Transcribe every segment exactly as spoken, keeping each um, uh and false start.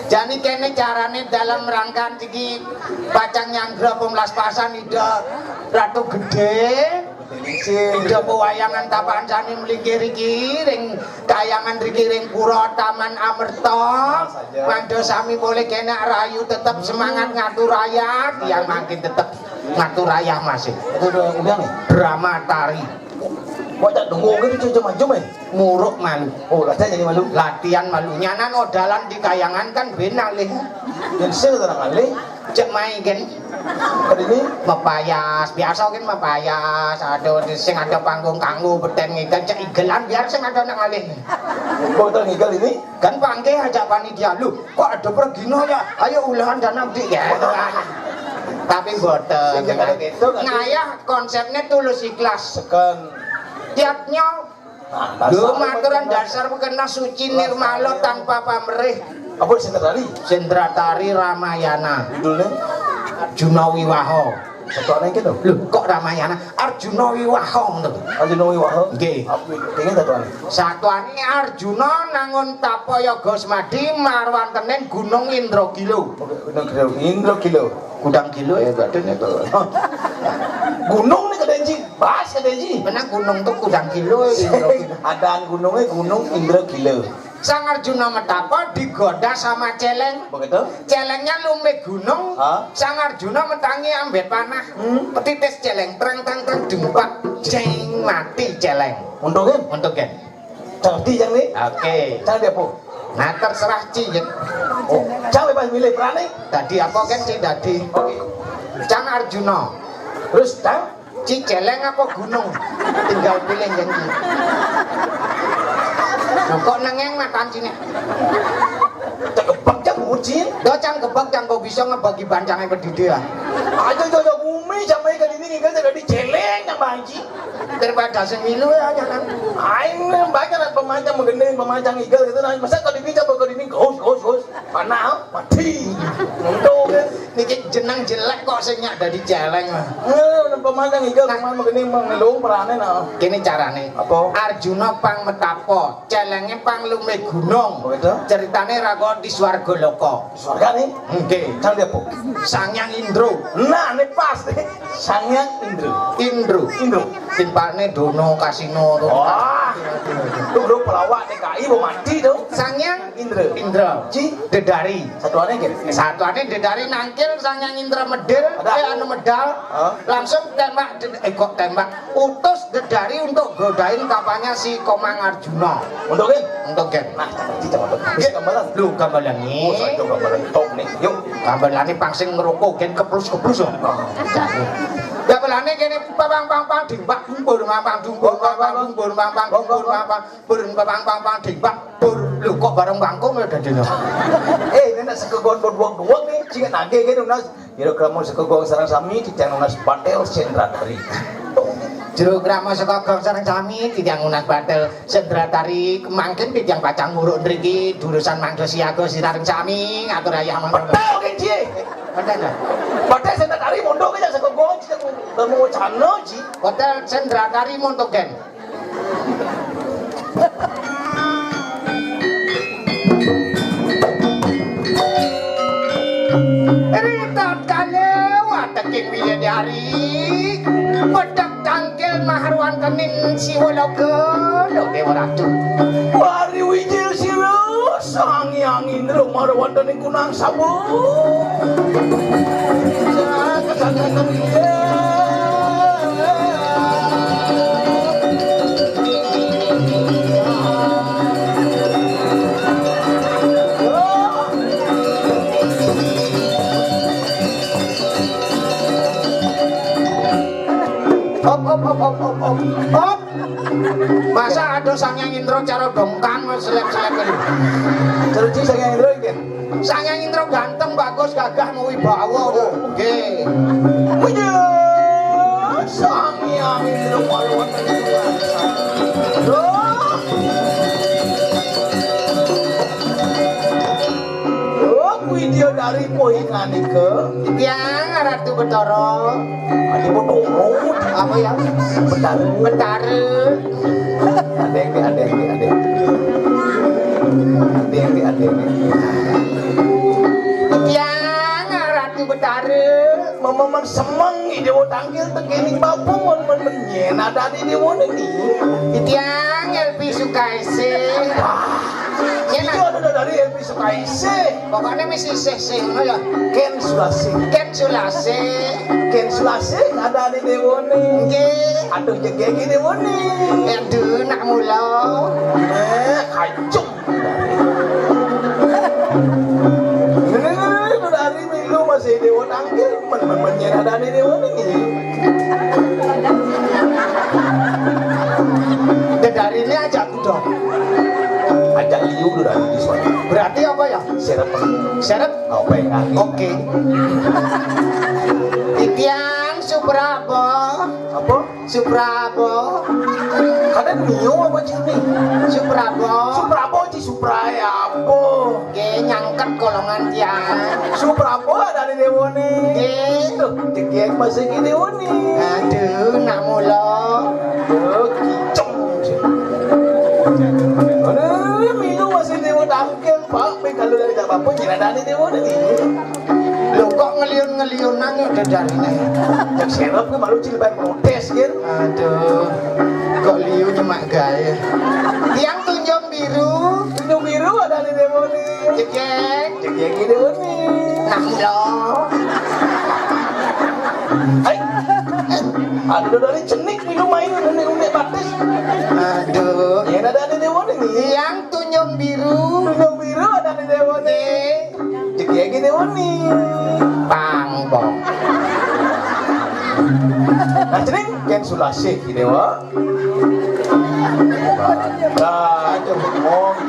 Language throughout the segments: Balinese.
Jani kene carane dalam rangka iki pacang nyanggra pemlaspasan Ida Ratu Gede. Ida pewayangan tapakan sani mlingkir iki ring kayangan riki ring pura Taman Amerta. Mangda sami boleh kene rayu tetep semangat ngatur rayat, yang makin tetep ngatur rayah masih. Itu udah, udah nih. Drama tari. Kok tak tunggu gitu macam-macam eh. Muruk malu. Oh, latihan jadi malu. Latihan malu. Nyanan odalan di kayangan kan ben alih. Yang sing terang alih. Cek main kan. Kali ini mepayas, biasa kan mepayas. Ada sing ada panggung kanggo beten ngikel cek igelan biar sing ada nang alih. Kok tak ngikel ini? Kan pangke ajak panitia lu. Kok ada pergino ya? Ayo ulahan dan nanti ya. Tapi boten. Sing kena gitu, kan? Ngayah konsepnya tulus ikhlas. Sekan. Tiapnya Nah, lu dasar maturan dasar kena suci nirmala tanpa pamrih. Apa sing tadi? Sendratari Ramayana. Judulnya? Arjuna Wiwaha. Satuane iki lho. Lho, kok Ramayana? Arjuna Wiwaha ngono lho. Arjuna Wiwaha. Nggih. Apa iki? Kene satuane. Satuane Arjuna nangun tapa yoga semadi marwantenen Gunung Indragila. Oke, Gunung Gila. Indragila. Gudang gila ya badannya tuh. Gunung nih kedenci, bahas kedenci. Mana gunung tuh gudang gila, Indragila. Adaan gunungnya Gunung Indragila. Sang Arjuna metapa digoda sama celeng. Begitu? Celengnya lumbe gunung. Hah? Sang Arjuna metangi ambet panah. Hmm? Petitis celeng, terang terang terang dumpak. Jeng, mati celeng. Untungin? Untungin. Dadi yang nih? Oke. Cang dia apa? Nah, terserah Ci, ya. Oh, cang bebas milih, berani? Dadi apa kan Ci dadi? Oke. Cang Arjuna. Terus, cang? Ci celeng apa gunung? Tinggal pilih yang Ci. Loh, kok nengeng matan Ci nih? Cekebak cang ucin. Do cang kebak cang kok bisa ngebagi bancangnya pendidi ya. Aja jojo bumi sampai ke dini ngikel jadi celeng sama Ci. Daripada sing milu ya, ya kan. Aing baca lah pemancang menggending, pemancang igel gitu nah. Masa kok dipica kok dini gus gus gus. Panah mati. Untung kan. Niki jeneng jelek kok sing nyak dadi celeng, Mas. Eh, pemancang igel, nah, pemancang menggending mengelung perane nah. Kene carane. Apa? Arjuna pang metapa, celenge pang lume gunung. Oh, gitu? Ceritane ra kok di swarga loka. Swarga nih? Nggih. Cang dia apa? Sang Hyang Indra. Nah, ini pas nih. Sang Hyang Indra. Indra. Indra. Timpane Dono Kasino to. Wah. Tuh, tuh pelawak T K I mau mati tuh. Sang Hyang Indra. Indra. Ci? Dedari. Satuannya gitu. Satuannya Dedari nangkil Sang Hyang Indra medil, ada? Eh, anu medal. Hah? Langsung tembak, eh kok tembak? Utus Dedari untuk godain kapalnya si Komang Arjuna. Untuk kan? Untuk kan? Nah, cakep sih, cakep. Wis gamelan. Lu gamelan nih. Oh, saya gamelan top nih. Yuk. Gamelane pang sing ngroko gen keplus-keplus lho. Oh. Gamelane kene pang pang pang dimbak dumbur mampang dumbur mampang dumbur mampang dumbur mampang bur pang pang pang dimbak bur. Lho kok bareng bangkung ya dadine. Eh, ini nak sekegon berduang-duang nih, sing nagih gitu, Nas. Jero krama saka gong sareng sami titiang nunas batel sendratari. Jero krama saka gong sareng sami titiang nunas batel sendratari. Mangkin titiang pacang nguruk mriki durusan mangda siaga sirareng sami ngatur ayah mangga. Batel ki, Ji. Batel, ya? Batel sendratari mondok ki saka gong, Ji. Mau wacana, Ji. Batel sendratari mondok, Gen. Ri tatkala wateking Widyadari, pedhek tangkil maharwantening Siwalaga, lho Dewa Ratu. Wari wijil sira, Sang Hyang Indra maharwantening Kunang Sabu. Op, op, op, op, op, op. Op. Masa ada Sang Hyang Indra cara dongkang selek-selek ini. Teruji Sang Hyang Indra iki. Sang Hyang Indra ganteng, bagus, gagah, mawibawa. Oke. Wih, Sang Hyang Indra malu. Duh. Duh, kuwi dia dari poin nganika. Tiang Ratu Betara. Adi Betara. Apa ya? Betara. Betara. Adek, adek, adek. Adek, adek. Semeng i Déwa Tangkil tekén i bapa mon, mon, mon nyén adané déwané ni. Titiang Elvi Sukaesih. Wah, nyén iya ada dari Elvi Sukaesih. Pokokné mesti sih sih ngono ya. Kén Sulasih. Kén Sulasih. Kén Sulasih adané déwané. Nggih. Aduh, jegégé déwané. Aduh, nak mula. Eh, kacung. Ngene, ngene, ngene, dari milu masih Déwa Tangkil, men, men, men, nyén adané déwané ni. Dedariné ajak kuda. Ajak liu dari di suara. Berarti apa ya? Serep. Serep? Apa yang angin? Oke. Titiang Suprabo. Apa? Suprabo. Kadang mio apa cini? Suprabo. Suprabo ci Supraya apa? Nggih, nyangket golongan tiang. Suprabo adané déwané. Nggih. Tuh, jegég masih ki déwané. Aduh, nak mula. Aduh, kiceng. Aduh, milu masih Déwa Tangkil, Pak. Mé kalau dari tak apa-apa, nyén adané déwané ni. Lho, kok ngeliun-ngeliunan ya dedariné. Cek serep ki malu cilban protes, Gir. Aduh. Kok liu nyemak gaé. Tiang Tunjung Biru. Tunjung Biru adané déwané. Jegég. Jegég déwané. Nah, lho. Hai. Aduh, dari cenik milu main unik-unik batis. Aduh. Nyén adané déwané ni. Tiang Tunjung Biru. Tunjung Biru adané déwané. Nggih. Jegégé déwané. Pang, pang. Nah, cening Kén Sulasih ki déwa. Nah, aduh, ngopi.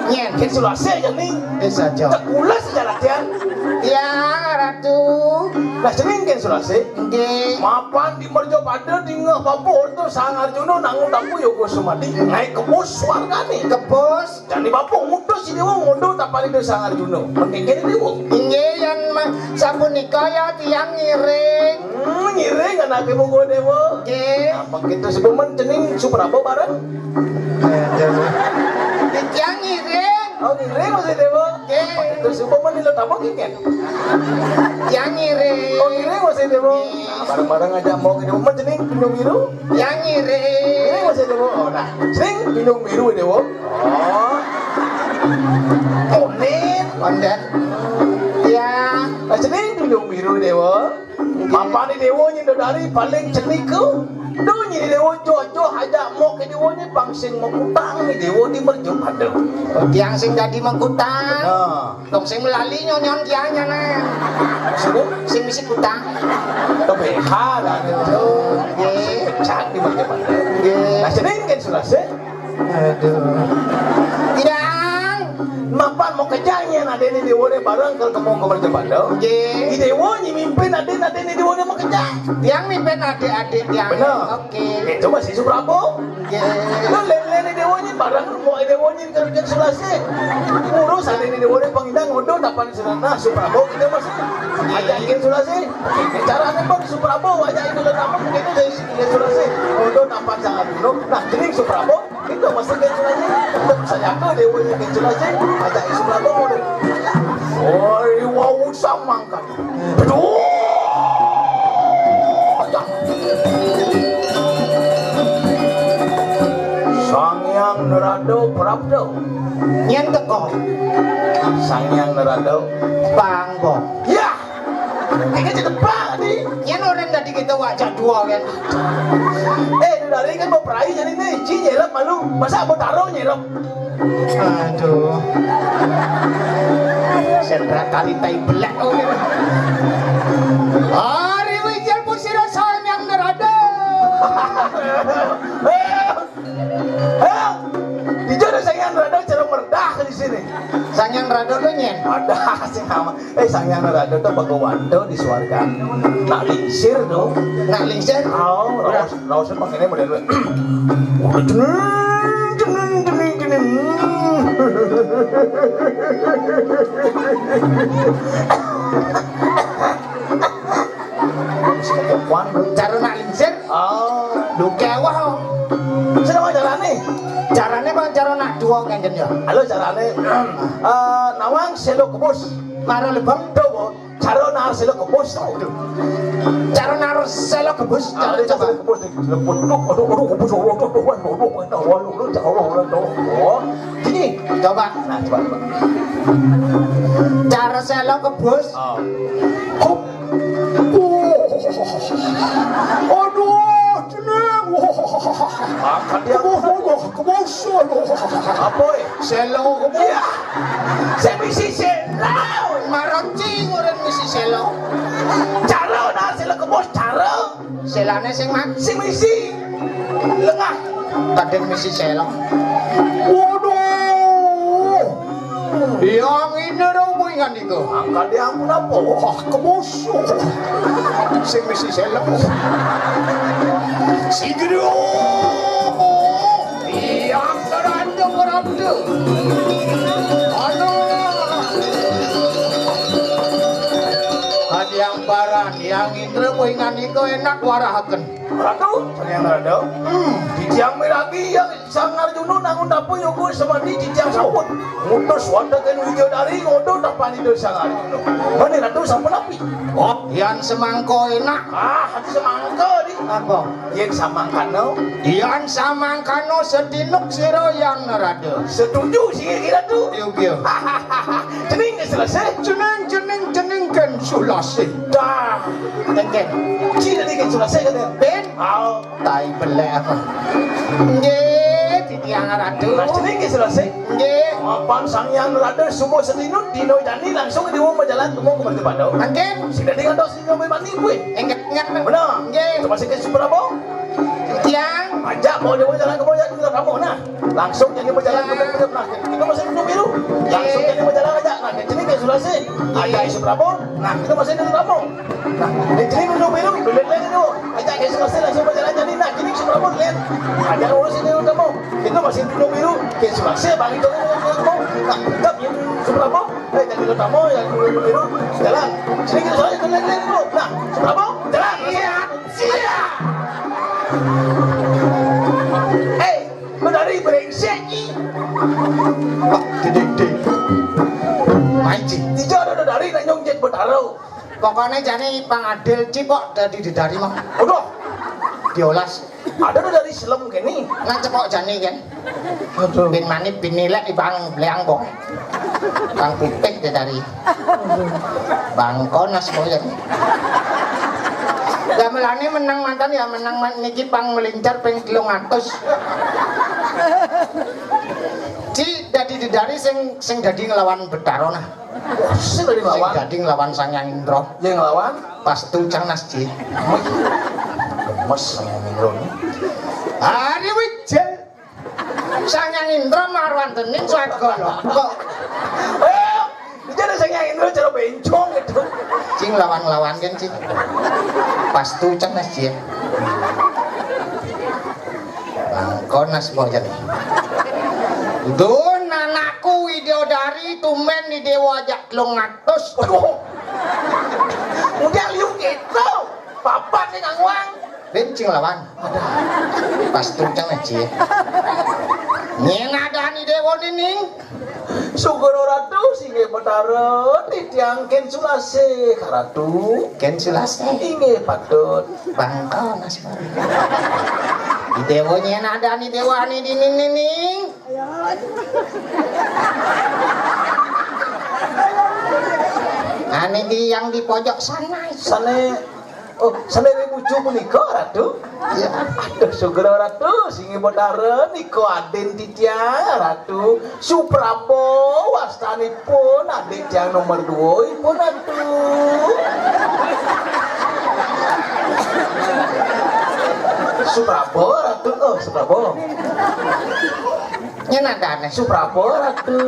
Nyén. Kén Sulasih aja nih. Wis aja. Tekulas aja latihan. Ya, Ratu. Nah, cening Kén Sulasih. Nggih. Mapan di Mercapada dingeh bapa orta Sang Arjuna nangun taku yoga samadi ngaé kebus swargané. Kebus. Jani bapa ngutus i déwa ngoda tapan Ida Sang Arjuna. Mengkengken déwa. Inggih, yén ma-, sapunika ya tiang ngiring. Hmm, ngiring anaké mungguh déwa. Nggih. Nah, mengkéto suba men cening Suprabo bareng. Tiang ngiring. Oh, ngiring masih déwa. Nggih. Mengkéto suba men lila tamu kengken. Tiang ngiring. Oh, ngiring masih déwa. Nggih. Nah, bareng-bareng aja mau ki déwa men cening Tunjung Biru. Tiang ngiring. Ngiring masih déwa. Oh, nah, cening Tunjung Biru déwa. Oh. Konen. Konen. Ya. Nah, cening Tunjung Biru déwa. Mapané déwa nyén dedari paling cenik ku. Duh, nyén déwa joh-joh ajak mok déwa nyén pang sing mok utang né déwa di Mercapada. Oh, tiang sing dadi mok utang. Nah. Dong sing melali nyonyon kian nyana. Sing, sing misi kutang. Kebeha lah gitu. Nggih. Cak di Mercapada. Nggih. Nah, cening Kén Sulasih. Aduh. Tiang. Mapan mau kerja nyén adéné déwa né bareng kal kemu ke Mercapada. Nggih. I déwa nyén mimpin adé-adéné déwa né mau kerja. Tiang mimpin adik-adik tiang. Bener. Oke. Itu masih Suprabo. Nggih. Lho, lén-lén déwa nyén bareng, mau déwa nyén kerja Sulasih. Ngurus adéné déwa né pangindang ngoda tapan Sulasih. Nah, Suprabo kita masih. Ajak Kén Sulasih. Carané bang Suprabo ajak itu lho tamu kita dari Kén Sulasih. Ngoda tapan sangat dulu. Nah, cening Suprabo kita masih Kén Sulasih. Tetep saya ke déwa nyén Kén Sulasih. Ajak Suprabo ngoda. Oi, wau samangkat. Aduh. Sang Hyang Narada prapta. Nyén teka. Sang Hyang Narada. Pang, Bong. Ya. Iki cedepak nih. Nyén orang tadi kita wajah dua kan. Eh, dari kan mau perai jadi nih, ci nyerep malu. Masa mau taruh nyerep? Aduh. Sendra kali tai belek, oh, gitu. Ari wijil pusira Sang Hyang Narada. Hah? Ijo ada Sang Hyang Narada cara merdah di sini. Sang Hyang Narada tuh nyén. Ada sih nama. Eh, Sang Hyang Narada tuh Bhagawan tuh di swarga. Nak lingsir tuh. Nak lingsir? Oh, raos, raos emang ini model. Udah jeneng, jeneng, jeneng, jeneng. Cara nak lingsir? Oh. Lho, kéweh. Sing apa carané? Carané bang cara nak dua kengken ya. Halo carané. Eh, nawang selo kebus. Mara lebang. Dawa. Cara nar sela kebus tau tu. Cara nar sela kebus, cara coba. Kebus, kebus. Aduh, aduh, kebus, aduh, aduh, aduh, aduh, aduh, aduh, aduh, aduh, aduh, aduh, aduh. Sini. Coba. Nah, coba, coba. Cara sela kebus. Ah. Hup. Oh. Aduh, jeneng. Angkat dia. Kebus, aduh, kebus, aduh. Apa, eh? Sela kebus. Iya. Sing misi sela. Maroci ngoren misi sela. Cara nah sela kebos cara. Selane sing mak sing misi. Lengah. Kadek misi sela. Waduh. Yang ini dong kuingan itu. Angkat dia ampun apa? Wah, kebos. Sing misi sela. Sing gede. Yang teranda meranda. Aduh. Kadiang paran, yang indra kuingan iko enak warahaken. Ratu, yang teranda. Hmm, di tiang miragi yang sangar juno nangun tapu yogo semadi di tiang saput. Mutus wonten Widya dari ngodo tapan itu sangar juno. Mane ratu sampun api. Oh, yang semangko enak. Ah, hati semangko di. Apa? Yen samangkano. Yen samangkano setinuk sira yang nerada. Setuju sih kira tuh. Yogya. Cening selesai. Cening, cening, cening kan sulase. Dah. Tengken. Cina ni kan sulase kan? Ben. Oh. Tai belek apa? Nggih, titiang ratu. Nah, cening selesai. Nggih. Mapan Sang Hyang Nerada subuh setinut dino jani langsung diwong majalan temu ke Mertepado. Mangkin. Sing dadi ngantos dino mani kuwi. Enggak, enggak. Bener. Nggih. Coba sikit Suprabo. Tiang. Ajak bawa dia jalan ke bawah jalan kamu nah. Langsung jadi berjalan ke bawah nah. Kita masih duduk biru. Langsung jadi berjalan aja. Nah, jadi ke sulasi. Ajak Isu Prabu. Nah, kita masih duduk kamu. Nah, jadi duduk biru, duduk lagi dulu. Ajak ke sulasi langsung berjalan jadi nah, jadi Isu Prabu lihat. Ajak urus ini dulu kamu. Kita masih duduk biru. Ke sulasi bang itu kamu. Nah, tetap Isu Prabu. Eh, jadi duduk kamu yang duduk biru. Jalan. Jadi kita sulasi duduk lagi dulu. Nah, Isu Prabu, jalan. Iya. Siap. Eh, Bedari brengsek ki. Pak, didikdik. Main, Ci. Ijo ada dari nak nyong jet Betaro. Pokoknya jane pang adil, Ci, kok dadi dedari mah. Aduh. Diolas. Ada tuh dari selem kene. Nang cepok jane kan. Aduh. Bin mani bin nilek di bang bleang kok. Bang putih dedari. Bang konas kok ya. Gamelane menang mantan ya, menang man-, niki pang melincar ping telung atus. Ci dadi dedari sing, sing dadi ngelawan Betara nah. Sing dadi ngelawan. Sing dadi ngelawan Sang Hyang Indra. Yang ngelawan? Pas tucang nas, Ci. Gemes Sang Hyang Indra ni. Hari wijel. Sang Hyang Indra marwan dening swarga loko. Eh, iki ada Sang Hyang Indra cara bencong gitu. Cing lawan-lawan kan, Cing. Pas tucang nas, Ci. Bangkonas bocah. Dun anakku Widyadari tumben di dewa ajak telung atus. Aduh. Udah liu gitu. Papat nih Kang Wang. Bencing lawan. Pas tucang aja. Nyen adani dewa nining. Sugoro Ratu singgih Betara titiang ken sulase Ratu. Ken sulase. Inggih patut. Bangkonas. Di dewa nyen adani dewa ni di nining. Ane di yang di pojok sana. Sana. Oh, sané bucu punika, Ratu? Iya. Aduh, sugra Ratu, singgih Betara nika adin titiang, Ratu. Suprabo wastanipun, adik tiang nomor dua ipun, Ratu. Suprabo, Ratu. Oh, Suprabo. Nyen adane. Suprabo, Ratu.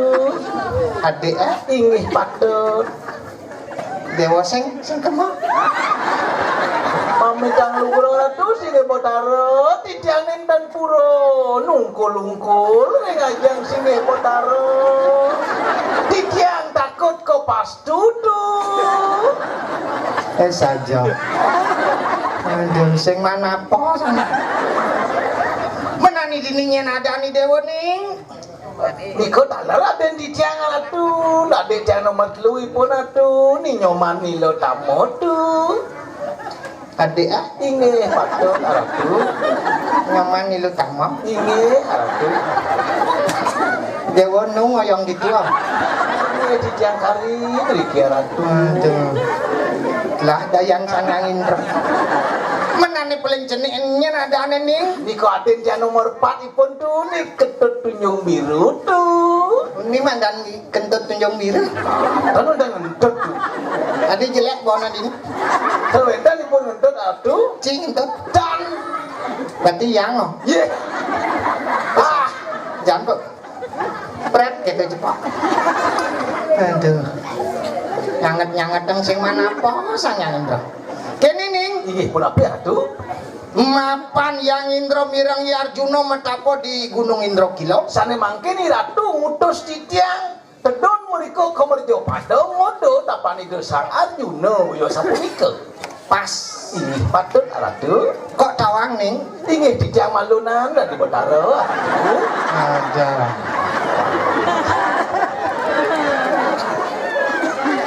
Adik, eh? Inggih patut. Dewa sing, sing kema. Pamit kang lugra Ratu singgih Betara, titiang nénten pura nungkul-ungkul ring ajeng singgih Betara. Titiang takut kepastutu. Eh, saja. Aduh, sing manapa sana? Menani dini nyen adani dewa ning. Nika taler aden titiang Ratu, adik tiang nomor telu ipun Ratu, ni Nyoman Nila Tama tu. Adik ah? Inggih, patut Ratu. Nyoman Nila Tama? Inggih, Ratu. Dewa nu ngoyong gitu ah. Inggih, titiang kari mriki Ratu. Aduh. Lah dayan Sang Hyang Indra. Menane paling jenik nyen adane ning. Nika aden tiang nomor empat ipun tu ni Kentut Tunjung Biru tu. Ni mandan Kentut Tunjung Biru. Kan udah ngentut tu. Tadi jelek bono dini. Sewentan ipun ngentut Ratu. Cing ngentut. Dan. Berarti yang oh. Ye. Ah. Jangan kok. Pret gitu cepak. Aduh. Nyanget-nyanget yang sing mana apa Sang Hyang Indra. Kene ning. Inggih, pun apa Ratu? Mapan Hyang Indra mireng Arjuna metapa di Gunung Indra Kila. Sane mangke ni Ratu ngutus titiang tedun mrika ka merja pada ngoda tapan Ida Sang Arjuna kaya sapunika. Pas. Inggih patut Ratu. Kok tawang ning? Inggih titiang malunan dadi betara. Aduh. Ada.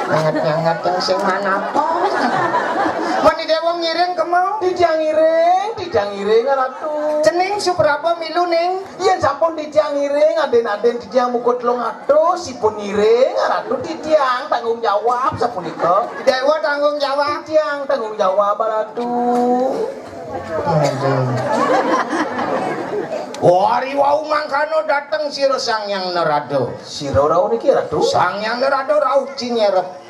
Nyanget-nyanget yang sing mana apa? Mani dewa ngiring kemau? Titiang ngiring, titiang ngiring Ratu. Cening Supraba milu ning. Yen sampun titiang ngiring, aden-aden titiang muka telung atus, sipun ngiring, Ratu titiang tanggung jawab sapunika. Dewa tanggung jawab. Titiang tanggung jawab, Ratu. Aduh. Wari wau mangkana dateng sira Sang Hyang Narada. Sira rauh niki, Ratu? Sang Hyang Narada rauh cinyerep.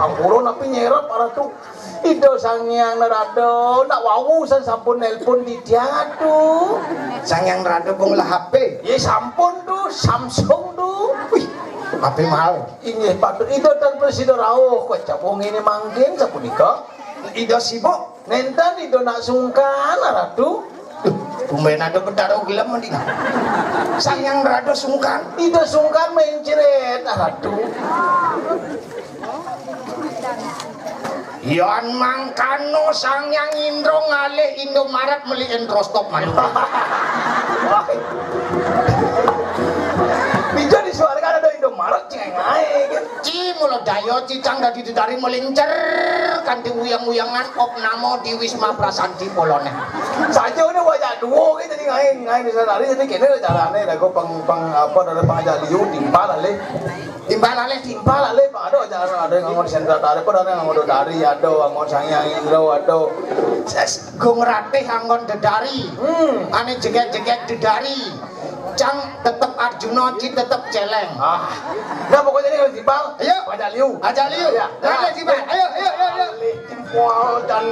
Ampura napi nyerep, Ratu? Ida Sang Hyang Narada, nak wau san sampun nelpon titiang, Ratu. Sang Hyang Narada pun ngelah H P. Ye sampun tu, Samsung tu. Wih, H P mahal. Inggih patut Ida tan presida rauh, kok cap wong ini mangkin sapunika. Ida sibuk. Nenten Ida nak sungkan, Ratu. Duh, tumben ada Betara gelem mending. Sang Hyang Narada sungkan. Ida sungkan mencret, Ratu. Yan mangkano Sang Hyang Indra ngalih Indomaret meli Introstop manuk. Bisa di suarga ada Indomaret, cengeng ae, gitu. Ci mula daya cicang dadi dedari melincer kanthi uyang-uyangan opnamo di Wisma Prasanti Polone. Saja udah wajah dua gitu, jadi ngain, ngain bisa lari, jadi kene carane lagu peng, peng, apa, dari pengajak liu, timpal alih. Timpal alih, timpal alih, Pak. Ada aja, ada yang ngomong sendal tarik, ada yang ngomong dari, ada ngomong Sang Hyang Indra, ada. Ses, Gung Ratih anggon dedari. Hmm. Ane jeget-jeget dedari. Cang tetep Arjuna, ci tetep celeng. Ah. Nah, pokoknya ini kalau timpal, ayo. Aja liu. Aja liu. Ya. Nah, aja timpal. Ayo, ayo, ayo, ayo. Timpal dan